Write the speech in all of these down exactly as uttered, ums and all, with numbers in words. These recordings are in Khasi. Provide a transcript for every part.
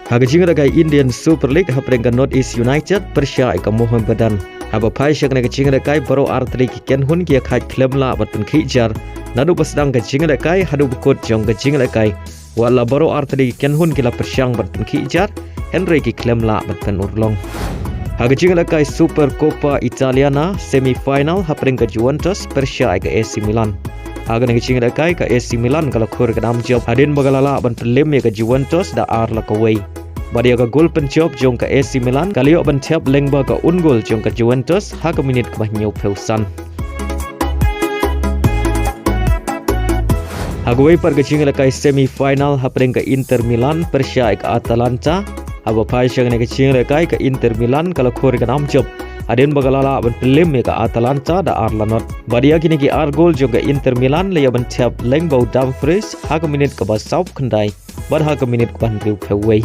Ha ka jingïalehkai Indian Super League hapdeng ka North East United pyrshah ïa ka Mohammedan. Haba phai sha kane ka jingïalehkai baroh artylli ki kynhun ki ïakhaid khlem lah ban pynkhih jar. Naduh ba sdang ka jingïalehkai haduh ba kut jong ka jingïalehkai, watla baroh artylli ki kynhun ki la pyrshang ban pynkhih jar, hynrei ki khlem lah ban pynurlong. Ha ka jingïalehkai Super Coppa Italiana semi final hapdeng ka Juventus pyrshah ïa ka A C Milan. Ha kane ka jingïalehkai ka A C Milan ka la khur ka nam jop hadien ba ka la lah ban pynlem ïa ka Juventus da ar la kawei. Bad ïa ka gol pynjop jong ka A C Milan ka la ïoh ban thep lyngba ka un gol jong ka Juventus ha ka minit kaba hynñiewphew san. Ha kawei pat ka jingïalehkai semi final hapdeng ka Inter Milan pyrshah ïa ka Atalanta. Haba phai sha kane ka jingïalehkai ka Inter Milan ka la khur ka nam jop hadien ba ka la lah ban pynlem ïa ka Atalanta da ar la not. Bad ïa kine ki ar gol jong ka Inter Milan la ïoh ban thep lyngba u Dumfries ha ka minit kaba sawphew khyndai bad ha ka minit kaba hynriewphew wei.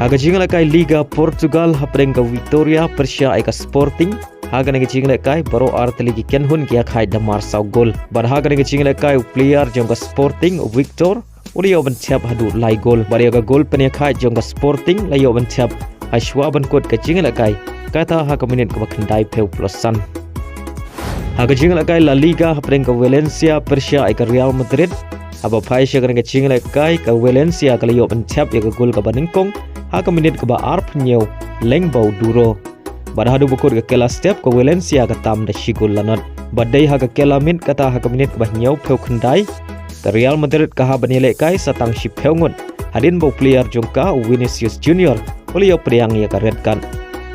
Ha ka jingïalehkai Liga Portugal hapdeng ka Vitória pyrshah ïa ka Sporting. Ha kane ka jingïalehkai baroh artylli ki kynhun ki ïakhaid da marsaw gol. Bad ha kane ka jingïalehkai u player jong ka Sporting u Victor u la ïoh ban thep haduh lai gol. Bad ïa ka gol pynïakhaid jong ka Sporting la ïoh ban thep hashwa ban kut ka jingïalehkai, kata ha ka minit kaba khyndaiphew phew san. Ha ka jingïalehkai La Liga hapdeng ka Valencia pyrshah ïa ka Real Madrid. Haba phai sha kane ka jingïalehkai ka Valencia ka la ïoh ban thep ïa ka gol kaba nyngkong ha ka minit kaba arphew hynñiew lyngba u Duro. Bad haduh ba kut ka kylla step ka Valencia ka tam da shi gol la not. Bad dei ha ka kylla miet kata ha ka minit kaba hynñiewphew khyndai ka Real Madrid ka hap ban ïalehkai sa tang shiphew ngut hadien ba u player jong ka u Vinicius Junior u la ïoh pdiang ïa ka red card.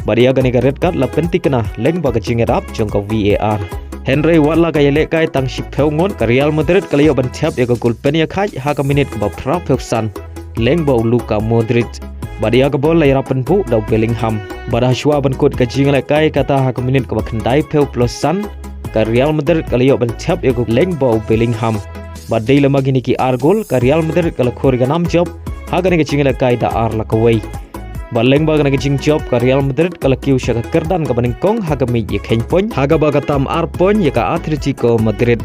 Bad ïa kane ka red card la pynthikna lyngba ka jingïarap jong ka VAR. Hynrei watla ka ïalehkai tang shiphew ngut ka Real Madrid ka la ïoh ban thep ïa ka gol pynïakhaid ha ka minit kaba phraphew san lyngba u Luka Modric. Bad ïa ka bol la ïarap pynbuh da u Bellingham. Bad hashwa ban kut ka jingïalehkai kata ha ka minit kaba khyndaiphew phew san ka Real Madrid ka la ïoh ban thep ïa ka lyngba u Bellingham. Bad dei lem ma kine ki ar gol ka Real Madrid ka la khur ka nam jop ha kane ka jingïalehkai da ar la kawei. Bad lyngba kane ka jingjop ka Real Madrid ka la kiew sha ka kyrdan kaba nyngkong ha ka miej ïa kheiñ point ha kaba ka tam ar point ïa ka Atletico Madrid.